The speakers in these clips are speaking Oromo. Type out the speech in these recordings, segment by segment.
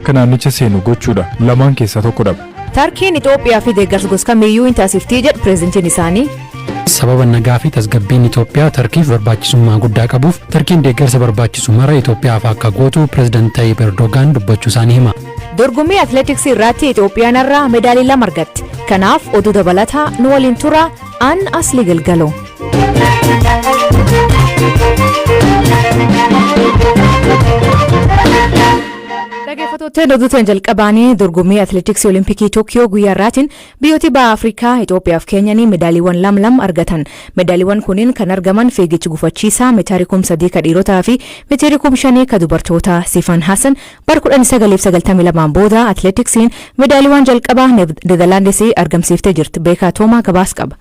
Akka naannicha seenu gochuudha. Lamaan keessaa tokko dhaba. Tarkiin Itoophiyaa fi deeggarsa gosa kamiyyuu hin taasiftii jedhu pireezidantiin isaanii. Sababa nagaa fi tasgabbiin Itoophiyaa Tarkiif barbaachisummaa guddaa qabuuf, Tarkiin deeggarsa barbaachisu mara Itoophiyaaf akka gootu Pireezidant Tayyip Erdogaan dubbachuu isaanii hima. Dorgommii atileetiksii irratti Itoophiyaan irraa medaalii 2 argatte. Kanaaf oduu dabalataa nu waliin tura, an Asli Galgalo. Dhaggeeffattoota, oduu jalqabaanii dorgommii atileetiksii Olimpikii Tookiyoo guyyaa irraatiin biyyooti baha Afrikaa Itoophiyaaf Keenyanii medaaliiwwan lam lam argatan. Medaaliiwwan kunniin kan argaman fiigichi gufachiisaa meetaarii 3000 ka dhiirotaa fi meetaarii 5000 ka dubartootaa. Sifan Hassan bara 1992 booda atileetiksiin medaaliiwwan jalqabaa Neezerlaandisii argamsiiftee jirti. Beekaa Toomaa gabaas qaba.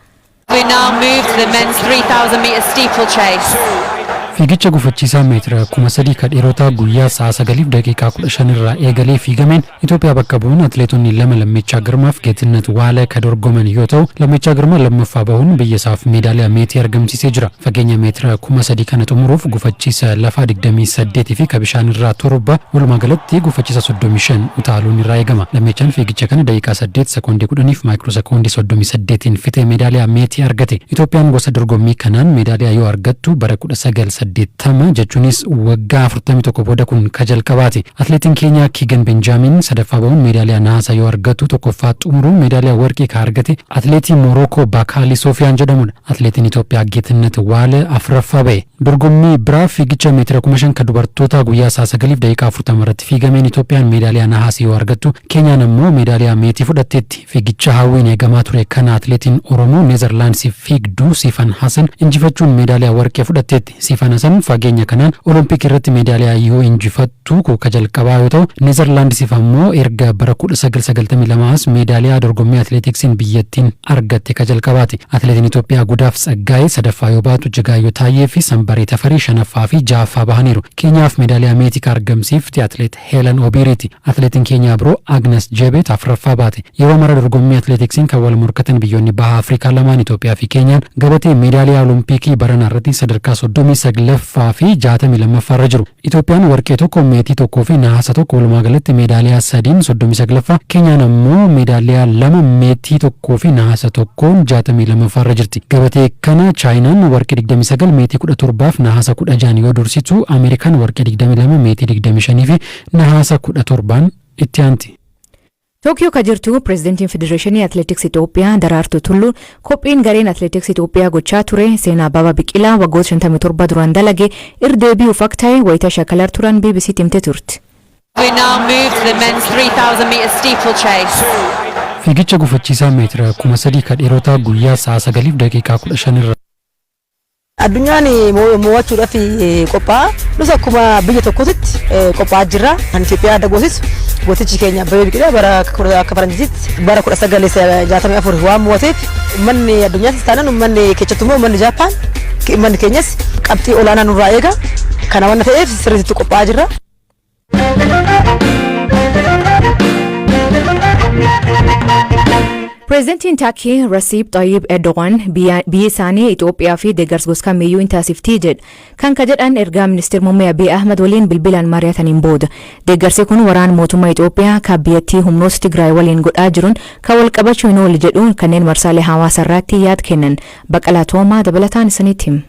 We now move to the men's 3000 metre steeplechase. Fiigicha gufachiisaa meetira 3000 ka dhiirotaa guyyaa sa'a 9:15 irraa eegalee fiigameen Itoophiyaa bakka bu'uun atileetonni lama, Lammichaa Girmaaf Geetinnat Waale, ka dorgoman yoo ta'u, Lammichaa Girmaa lammaffaa bahuun biyya isaaf meedaaliyaa meetii argamsiisee jira. Fageenya meetira 3000 kana xumuruuf gufachiisa lafaa 28 fi ka bishaan irraa 7, walumaa galatti gufachiisa 35 utaaluun irraa eegama. Lammichaan fiigicha kana daqiiqaa 8, sekoondii 10 fi maayikiroo sekoondii 38n fixee meedaaliyaa meetii argate. Itoophiyaan gosa dorgommii kanaan meedaaliyaa yoo argattu bara 1980, jechuunis waggaa 41 booda kun ka jalqabaati. Atileetiin Keenyaa Kiigan Benjaamin sadaffaa bahuun meedaaliyaa nahaasa yoo argatu, tokkoffaa xumuruun meedaaliyaa warqii ka argate atileetii Morookoo Baakaalii Soofiyaan jedhamudha. Atileetiin Itoophiyaa Geetinnat Waale afuraffaa bahe. Dorgommii biraa fiigicha meetira 5000 ka dubartootaa guyyaa sa'a 9:40 irratti fiigameen Itoophiyaan meedaaliyaa nahaasii yoo argattu, Keenyaan ammoo meedaaliyaa meetii fudhatteetti. Fiigicha hawwiin eegamaa ture kana atileetiin Oromoo Neezerlaandsiif fiigdu Siifan Hasan injifachuun meedaaliyaa warqee fudhatteetti. Siifan Hasan fageenya kanaan Olompikii irratti meedaaliyaa yoo injifattu ka jalqabaa yoo ta'u, Neezerlaandsiif ammoo erga bara 1992 as meedaaliyaa dorgommii atileetiksiin biyyattiin argatte ka jalqabaati. Atileetiin Itoophiyaa Gudaaf Tsaggaayee sadaffaa yoo baatu, Jigaayyoo Taayyee fi Sambaree Tafarii shanaffaa fi ja'affaa bahaniiru. Keenyaaf meedaaliyaa meetii ka argamsiifte atileet Heelan Obiiriiti. Atileetiin Keenyaa biroo Agnes Jebeet afraffaa baate. Yeroo mara dorgommii atileetiksiin kan wal morkatan biyyoonni baha Afrikaa lamaan, Itoophiyaa fi Keenyaan, gabatee meedaaliyaa Olompikii baranaa irratti sadarkaa 39ffaa fi 62ffaa irra jiru. Itoophiyaan warqee tokko, meetii tokkoo fi nahaasa tokko, walumaa galatti meedaaliyaa sadiin 39ffaa, Keenyaan ammoo meedaaliyaa lama, meetii tokkoo fi nahaasa tokkoon 62ffaa irra jirti. Gabatee kana Chaayinaan warqee 29, meetii 17 fi nahaasa 16 yoo dursitu, Ameerikaan warqee 22, meetii 25 fi nahaasa 17n itti aanti. Tookiyoo ka jirtu pireezidantiin Federeeshinii Atileetiksii Itoophiyaa Daraartuu Tulluu qophiin gareen atileetiksii Itoophiyaa gochaa ture seenaa Abbabaa Biqilaa waggoota 57 duraan dalage irra deebi'uuf akka ta'e wayita shaakalar turan BBC himte turte. We now move to the men's 3000 metre steeplechase. Fiigicha gufachiisaa meetira 3000 ka dhiirotaa guyyaa sa'a 9:15 irra. Addunyaan mo'achuudhaaf qophaa'a. Nus akkuma biyya tokkootitti qophaa'aa jirra. Kan Itoophiyaa adda goosisu gootichi keenya Abbabee Biqilaa bara akka faranjiitti bara 1964 waan mo'ateef, uummanni addunyaattis taanaan, uummanni keessattuu immoo uummanni Jaappaan, uummanni keenyas qabxii olaanaa nurraa eega. Kana waan ta'eef sirriitti qophaa'aa jirra. Pireezidantiin Tarkii Rasiib Xayyib Erdogan biyyi isaanii Itoophiyaa fi deeggarsa gosa kamiyyuu hin taasiftii jedha. Kan ka jedhan ergaa ministeera muummee Abiy Ahmad waliin bilbilaan mari'ataniin booda. Deeggarsi kun waraana mootummaa Itoophiyaa kan biyyattii humnoota Tigraay waliin godhaa jiruun kan wal qabachuu hin oolu jedhuun kanneen marsaalee hawaasaa irratti yaad kennan. Baqalaa Toomaa dabalataan isinitti hima.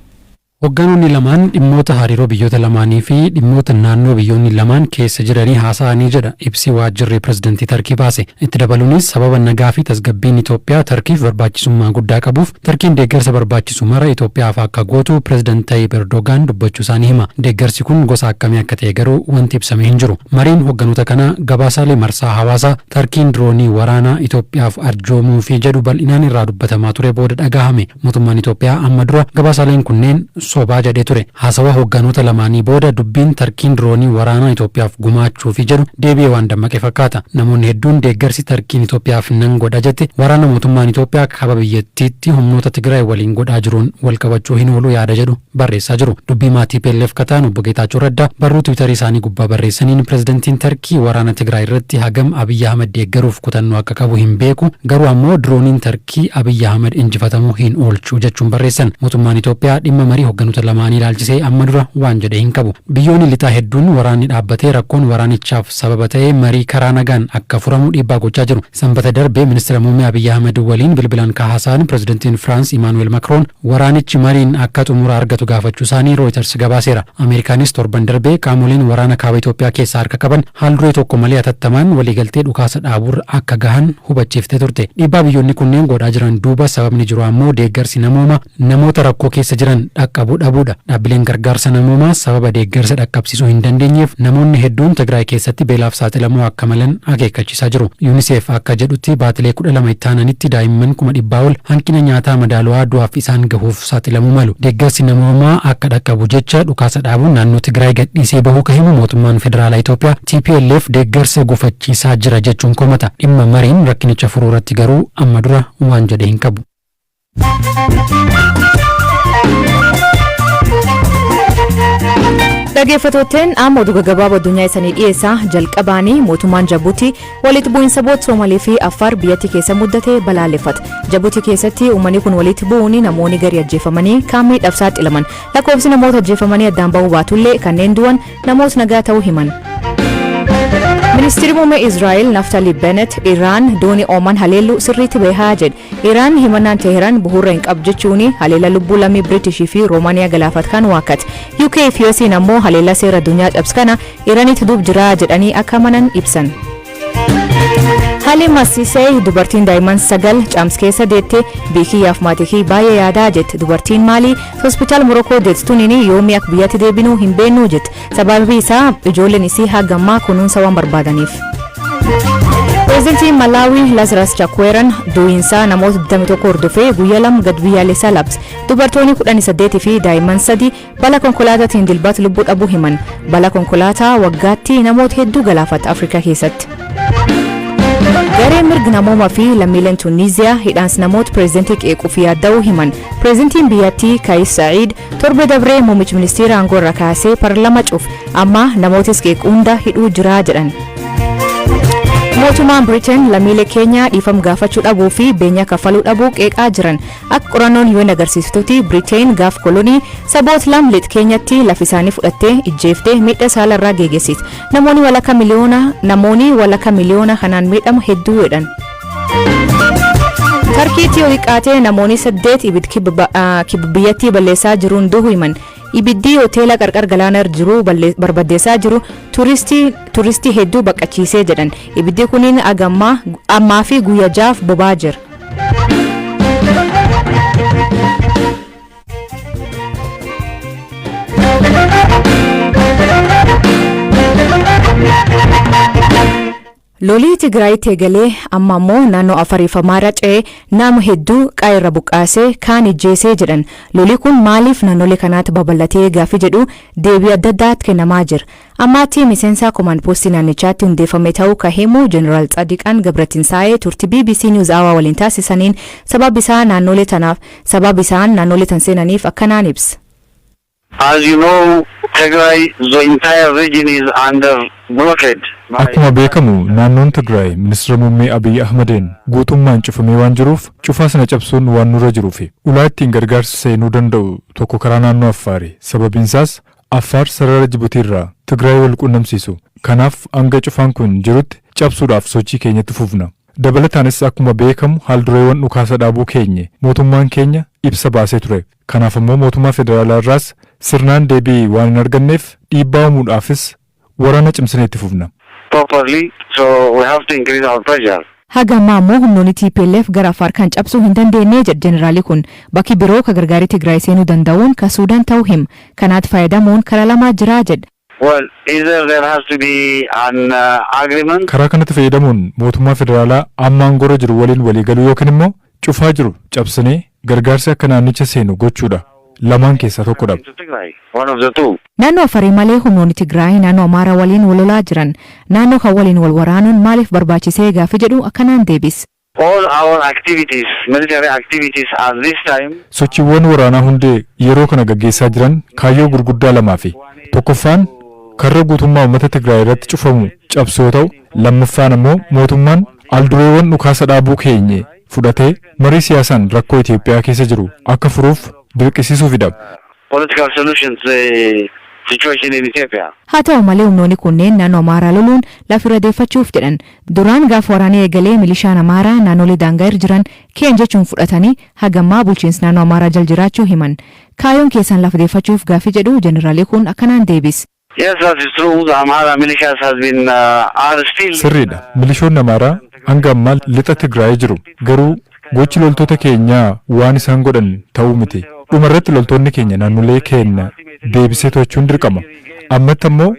Hoggantoonni lamaan dhimmoota hariiroo biyyoota lamaanii fi dhimmoota naannoo biyyoonni lamaan keessa jiranii haasa'anii jedha ibsi waajjirri pirezidantii Tarkii baase. Itti dabaluunis sababa nagaa fi tasgabbiin Itoophiyaa Tarkiif barbaachisummaa guddaa qabuuf, Tarkiin deeggarsa barbaachisu mara Itoophiyaaf akka gootu Pireezidant Tayyip Erdogaan dubbachuu isaanii hima. Deeggarsi kun gosa akkamii akka ta'e garuu wanti ibsame hin jiru. Mariin hogganoota kanaa gabaasaalee marsaa hawaasaa Tarkiin diroonii waraanaa Itoophiyaaf arjoomuufi jedhu bal'inaan irraa dubbatamaa ture booda dhagahame. Mootummaan Itoophiyaa amma dura gabaasaaleen kunneen sobaa jedhee ture. Haasawaa hogganoota lamaanii booda dubbiin Tarkiin diroonii waraanaa Itoophiyaaf gumaachuufi jedhu deebi'ee waan dammaqe fakkaata. Namoonni hedduun deeggarsi Tarkiin Itoophiyaaf nan godha jette waraana mootummaan Itoophiyaa kaaba biyyattiitti humnoota Tigraay waliin godhaa jiruun walqabachuu hin oolu yaada jedhu barreessaa jiru. Dubbii himaa TPLF ka ta'an Obbo Geetaachoo Raddaa barruu Tiwiitarii isaanii gubbaa barreessaniin, pirezidantiin Tarkii waraana Tigraay irratti hagam Abiy Ahmad deeggaruuf kutannoo akka qabu hin beeku, garuu ammoo dirooniin Tarkii Abiy Ahmad injifatamuu hin oolchu jechuun barreessan. Mootummaan Itoophiyaa dhimma marii hoogganoota lamaanii ilaalchisee amma dura waan jedhe hin qabu. Biyyoonni lixaa hedduun waraanni dhaabbatee rakkoon waraanichaaf sababa ta'ee marii karaa nagaan akka furamu dhiibbaa gochaa jiru. Sanbata darbee ministeera muummee Abiyyi Ahmed waliin bilbilaan kaasaan pirezidantiin Firaans Imaanuweel Makroon waraanichi mariin akka xumura argatu gaafachuu isaanii Reuters gabaaseera. Ameerikaanis torban darbee qaamoleen waraana kaaba Itoophiyaa keessaa harka qaban haal duree tokko malee hatattamaan waliigaltee dhukaasa dhaabuurra akka gahan hubachiiftee turte. Dhiibbaa biyyoonni kunneen godhaa jiran duuba sababni jiru ammoo deeggarsi namoomaa namoota rakkoo keessa jiran dhaqqabuu dhabuudha. Dhaabbileen gargaarsa namoomaa sababa deeggarsa dhaqqabsiisuu hin dandeenyeef namoonni hedduun Tigraay keessatti beelaaf saaxilamuu akka malan akeekkachiisaa jiru. UNICEF akka jedhutti baatilee 12 itti aananitti daa'imman 100,000 ol hanqina nyaataa madaalawaa du'aaf isaan gahuuf saaxilamuu malu. Deeggarsi namoomaa akka dhaqqabu jecha dhukaasa dhaabuun naannoo Tigraay gadhiisee bahuu ka himu mootummaan federaalaa Itoophiyaa TPLF deeggarsa gufachiisaa jira jechuun komata. Dhimma mariin rakkinicha furuu irratti garuu amma dura waan jedhe hin qabu. Dhaggeeffattootni amma oduu gaggabaaboo addunyaa isanii dhiyeessaa. Jalqabaanii mootummaan Jabuutii walitti bu'iinsa boot Soomalii fi Affaar biyyattii keessa muddate balaaleffate. Jabuutii keessatti uummanni kun walitti bu'uun namoonni gari ajjeefamanii kaan miidhaaf saaxilaman. Lakkoofsi namoota ajjeefamanii addaan bahuu baatullee kanneen du'an namoota nagaa ta'uu himan. Ministeerri muummee Israa'el Naftali Bennett Iraan doonii Ooman haleelluu sirriitti beekaa jedhe. Iraan himannaan Teheraan bu'uura hin qabu jechuun haleela lubbuu lammii Biriitishii fi Roomaaniyaa galaafat kan waakkate. UK fi US'n ammoo haleela seera addunyaa cabse kana Iraanitti duub jira jedhanii akka amanan ibsan. Halima Sisee dubartiin daa'imman sagal caams keessa deette biikiyyaaf maatii baay'ee yaadaa jette. Dubartiin maalii hospitaal Morokoo deette tuniin yoomii akka biyyatti deebinuu hin beeknu jette. Sababii isaa ijoolleen isii hagammaa kunuunsa waan barbaadaniif. Pireezidantiin Malaawii Lazarus Chakweeran du'iinsaa namoota 21 hordofee guyyaa 2 gad biyyaalessaa labse. Dubartoonni 18 fi daa'imman 3 balaa konkolaataatiin Dilbata lubbuu dhabuu himan. Balaa konkolaataa waggaatti namoota hedduu galaafata Afrikaa keessatti. Gareen mirga namoomaa fi lammiileen Tuniiziyaa hidhaansi namoota pireezidantii qeequuf yaadda'uu himan. Pireezidantiin biyyattii Kayis Sa'iid torbe dabree muummicha ministeera aangoo irra kaasee paarlaamaa cuuf amma namootis qeequ hunda hidhuu jira jedhan. Mootummaan Biriteen lammiilee keenya dhiifama gaafachuu dhabuu fi beenyaa kaffaluu dhabuu qeeqaa jiran. Akka qorannoon UN agarsiistutti Biriteen gaaf kolonii saboota lam lixa keenyatti lafa isaanii fudhattee ijjeeftee miidhaa saalarraa geeggeessiti. Namoonni walakka miliyoona kanaan miidhamu hedduu jedhan. Tarkiitti yoo xiqqaate namoonni saddeet ibiddi kibba biyyattii balleessaa jiruun du'uu himan. Ibiddi hoteela qarqar galaana irra jiru barbadeessaa jiru turistii hedduu baqachiisee jedhan. Ibiddi kuniin ammaa fi guyyaa 6f boba'aa jira. Lolii Tigraayitti eegalee amma ammoo naannoo Afariif Amaaraa ce'ee nama hedduu qaayirra buqqaasee kaan ijjeesee jedhan. Lolii kun maaliif naannolee kanaatti babal'atee gaaffii jedhu deebii adda addaatti kennamaa jira. Ammaatti miseensa command postii naannichaatti hundeeffame ta'uu kan himu Jeneraal Tsadiqaan Gabratinsaa'ee turtii BBC News Hour waliin taasisaniin sababa isaan naannolee tan seenaniif akkanaan ibsa. As you know, Tigray, the entire region is under blockade. Akkuma beekamu naannoon Tigraay ministeera muummee Abiyyi Ahmadeen guutummaan cufamee waan jiruuf cufaa sana cabsuun waan nurra jiruufi ulaa ittiin gargaarsa seenuu danda'u tokko karaa naannoo Affaari. Sababiinsaas Affaar sarara Jibutiirraa Tigraay wal qunnamsiisu. Kanaaf hanga cufaan kun jirutti cabsuudhaaf sochii keenyatti fufna. Dabalataanis akkuma beekamu haaldureewwan dhukaasa dhaabuu keenye mootummaan keenya ibsa baasee ture. Kanaaf immoo mootummaa federaalaa irraas sirnaan deebii waan hin arganneef dhiibbaa uumuudhaafis waraana cimsinee itti fufna. Properly, so we have to increase our pressure. Haga ammaa ammoo humnoonni TPLF gara Affaar kan cabsuu hin dandeenye jedhe jeneraalii kun. Bakki biroo ka gargaarii Tigraay seenuu danda'uun ka Suudaan ta'uu hima. Kanaatti fayyadamuun karaa lamaa jira jedhe. Well, either there has to be an agreement. Karaa kanatti fayyadamuun mootummaa federaalaa amma aangoorra jiru waliin waliigaluu yookiin immoo cufaa jiru cabsinee gargaarsi akka naannicha seenu gochuudha. Lamaan keessaa tokkodha. Into Tigray, one of the two. Naannoo Afarii malee humnoonni Tigraay naannoo Amaaraa waliin wal lolaa jiran. Naannoo kan waliin wal waraanuun maaliif barbaachisee gaaffii jedhu akkanaan deebis. All our activities, military activities at this time, Sochiiwwan waraanaa hundee yeroo kana gaggeessaa jiran kaayyoo gurguddaa lamaafi. Tokkoffaan karra guutummaa uummata Tigraay irratti cufamu cabsu yoo ta'u, lammaffaan ammoo mootummaan aldureewwan dhukaasa dhaabuu keenye fudhatee marii siyaasaan rakkoo Itoophiyaa keessa jiru akka furuuf dirqisiisuufidha. political solution to the situation in Ethiopia. Haa ta'u malee, humnoonni kunneen naannoo Amaaraa loluun lafa irra deeffachuuf jedhan. Duraan gaafa waraanee eegalee milishaan Amaaraa naannolee daangaa irra jiran keen jechuun fudhatanii hagammaa bulchiinsi naannoo Amaaraa jala jiraachuu himan. Kaayyoon keessan lafa deeffachuuf gaaffii jedhu jeneraalii kun akkanaan deebise. Yes, that is true. The Amhara militias has been are still. Sirriidha. Milishoonni Amaaraa hanga ammaa lixa Tigraay jiru. Garuu gochi loltoota keenyaa waan isaan godhan ta'uu miti. Dhumarratti loltoonni keenya naannolee keenya deebisee to'achuun dirqama. Ammatti ammoo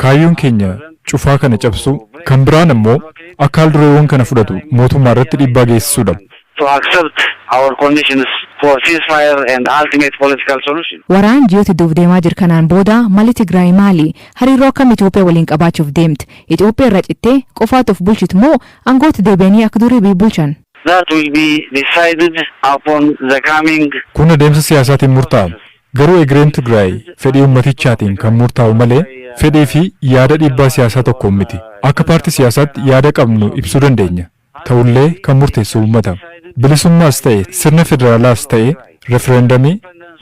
kaayyoon keenya cufaa kana cabsu, kan biraan ammoo akka haaldureewwan kana fudhatu mootummaa irratti dhiibbaa geessisuudha. To accept our conditions for ceasefire and ultimate political solution. Waraan ji'oota hedduuf deemaa jiru kanaan booda malli Tigraay maali? Hariiroo akkam Itoophiyaa waliin qabaachuuf deemte? Itoophiyaa irra cittee qofaatu of bulchitu moo aangoota deebi'anii akka durii biyya bulchan? That will be decided upon the coming Kun adeemsa siyaasaatiin murtaa'a. Garuu egereen Tigraay fedhii ummatichaatiin kan murtaa'u malee fedhii fi yaada dhiibbaa siyaasaa tokkoon miti. Akka paartii siyaasaatti yaada qabnu ibsuu dandeenya. Ta'ullee kan murteessu uummata. Bilisummaas ta'e, sirna federaalaas ta'e, refereendamii,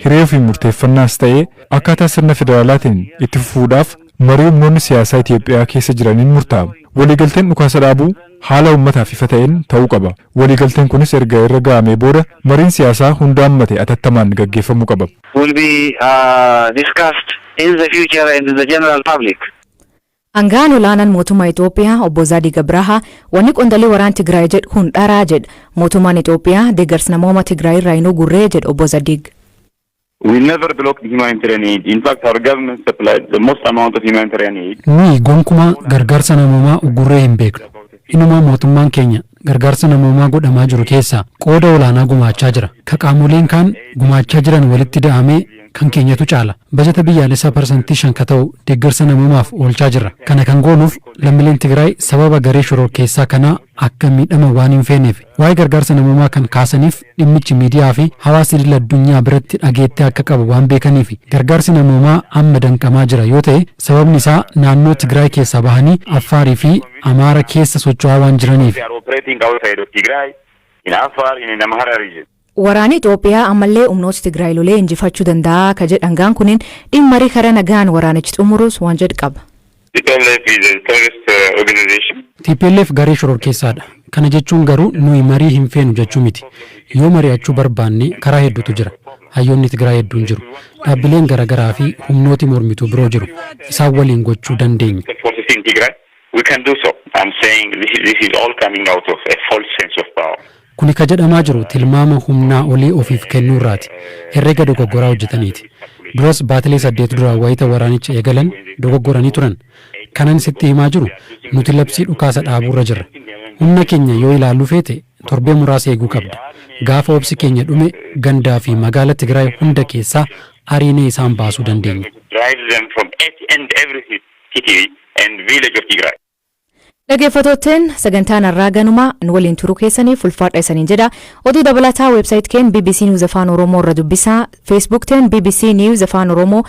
hiree ofii murteeffannaas ta'e, akkaataa sirna federaalaatiin itti fufuudhaaf marii humnoonni siyaasaa Itoophiyaa keessa jiraniin murtaa'a. Waliigalteen dhukaasa dhaabuu haala uummataaf ifa ta'een ta'uu qaba. Waliigalteen kunis erga irra ga'amee booda mariin siyaasaa hunda hammate atattamaan gaggeeffamuu qaba. Will be discussed in the future and in the general public. Aangaan olaanaan mootummaa Itoophiyaa obbo Zaadiig Abrahaa wanni qondaalli waraan Tigraay jedhu kun dharaa jedha. Mootummaan Itoophiyaa deeggarsa namooma Tigraay irraa hin gurree jedha obbo Zaadiig. We never blocked humanitarian aid. In fact, our government supplied the most amount of humanitarian aid. Nuyi gonkumaa gargaarsa namoomaa uggurree hin beeknu. Inumaa mootummaan keenya gargaarsa namoomaa godhamaa jiru keessaa qooda olaanaa gumaachaa jira. Ka qaamoleen kaan gumaachaa jiran walitti da'amee kan keenyatu caala. Bajata biyyaalessaa 5% ka ta'u deeggarsa namoomaaf oolchaa jirra. Kana kan goonuuf lammiileen Tigraay sababa garee shororkeessaa kanaa akka miidhama waan hin feeneef. Waa'ee gargaarsa namoomaa kan kaasaniif dhimmichi miidiyaa fi hawaasa idil addunyaa biratti dhageettii akka qabu waan beekaniif. Gargaarsi namoomaa amma danqamaa jira yoo ta'e, sababni isaa naannoo Tigraay keessaa bahanii Affaarii fi Amaara keessa socho'aa waan jiraniif. They are operating outside of Tigray, in Afar, in the Amhara region. Waraanni Itoophiyaa ammallee humnoota Tigraay lolee injifachuu danda'a ka jedhan aangaan kunin dhimma marii karaa nagaan waraanichi xumurus waan jedhu qaba. TPLF is a terrorist organization. TPLF garee shororkeessaadha. Kana jechuun garuu nuyi marii hin feenu jechuu miti. Yoo mari'achuu barbaanne karaa hedduutu jira. Hayyoonni Tigraay hedduun jiru. Dhaabbileen garaagaraa fi humnooti mormituu biroo jiru. Isaan waliin gochuu dandeenya. The forces in Tigray, we can do so. I'm saying this is all coming out of a false sense of power. Kuni ka jedhamaa jiru tilmaama humnaa olii ofiif kennuurraati. Herrega dogoggoraa hojjetaniiti. Duras baatilee 8 dura wayita waraanicha eegalan dogoggoranii turan. Kanan sitti himaa jiru, nuti labsii dhukaasa dhaabuurra jirra. Humna keenya yoo ilaallu feete torbee muraasa eeguu qabda. Gaafa obsi keenya dhume gandaa fi magaala Tigraay hunda keessaa ariinee isaan baasuu dandeenya. Drive them from each and every city and village of Tigray. Dhaggeeffattootteen, sagantaan har'aa ganumaa. Nu waliin turuu keessaniif ulfaadha isaniin jedha. Oduu dabalataa website keen BBC News Afaan Oromoo irra dubbisaa. Facebook teen BBC News Afaan Oromoo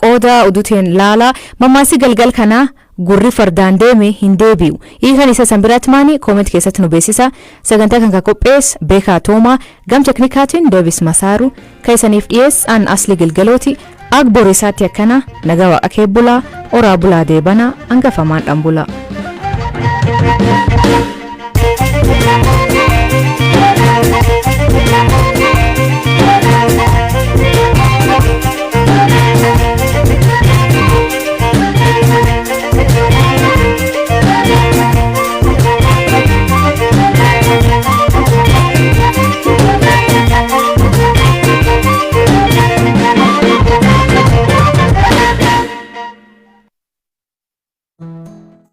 qooda oduuteen laala. Mammaasii galgal kanaa "Gurri fardaan deeme hin deebi'u." Hiikan isa san biratti maani? Comment keessatti nu beeksisa. Sagantaa kan qophees Beekaa Toomaa, gam teknikaatiin Deevis Masaaru, kan isaniif dhiyeess an Asli Gilgalooti. Ag boreessaatti akkana nagaa waaqa kee bulaa, oraa bulaa, deebanaa hangafamaan dhan bulaa.